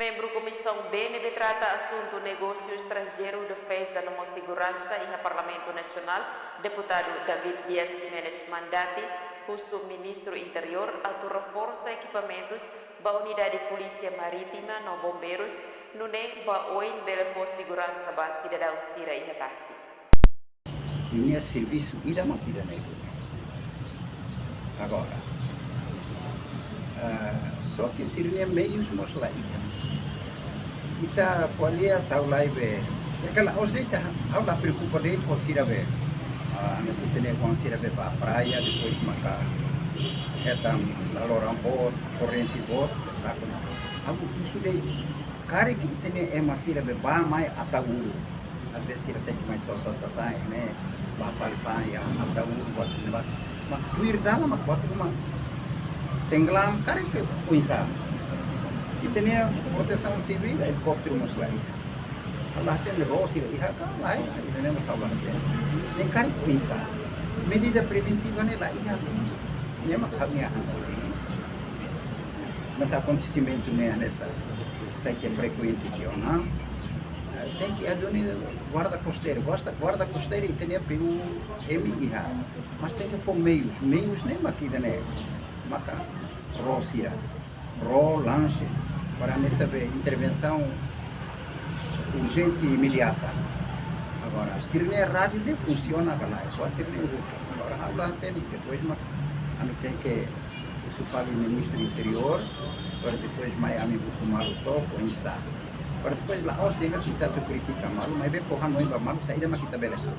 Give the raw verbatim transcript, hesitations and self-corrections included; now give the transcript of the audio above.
Membru Komisaun B ne'ebé trata asuntu negósiu estranjeiru, defeza no mós seguransa iha Parlamentu Nasionál, Deputadu David Dias Ximenes Mandati, husu Ministru Interiór atu reforsa ekipamentus ba Unidade Polísia Marítima no Bombeirus, nune'e ba oin bele fó seguransa ba sidadaun sira iha tasi. Nia servisu ida mak ida-ne'e. Agora, ah, só ke sira-nia meius mós la iha. Ita ko'alia tau lai be, mereka la os de'it, ha'u la preokupa de'it ho sira be. Ah, hanesan ita-nia oan sira be ba praia, depois maka hetan laloran boot, korrente boot, la ko. Ha'u husu de'it, karik ita-nia ema sira be ba mai Ataúru. Às vezes sira tenke mai sosa sasán ne'e, ba fali fa'an iha Ataúru, buat ne'ebá. Mak tuir dalan mak buat ruma tenggelam, karik oinsá. Ita-nia Protesaun Sivíl, helikópteru mós la iha. Ha'u la hatene ró sira iha ka lae, ita-nia mós ha'u la hatene. Ne'e karik oinsá. Medida preventiva ne'e la iha. Ne'e mak ha'u-nia hanoin. Mas akontesimentu ne'e hanesan, sai ke frekuente tiha ona. Eh, tenke atu nune'e guarda kosteira. Guarda, guarda kosteira ita-nia P U M iha. Mas tenke fó meius. Meius ne'e mak ita-nia. Maka ró sira. Ró, lanxe. Para hanesan be intervensaun urjente e imediata. Agora, sira-nia rádiu ne'e funsiona ka lae. Kuandu sira-nia ruta. Agora, ha'u la hatene, depois mak ami tenke husu fali Ministru Interiór, para depois mai ami husu malu to'ok oinsá. Para depois la'ós dehan katak ita atu kritika malu, maibé fó hanoin ba malu saida mak ita bele halo.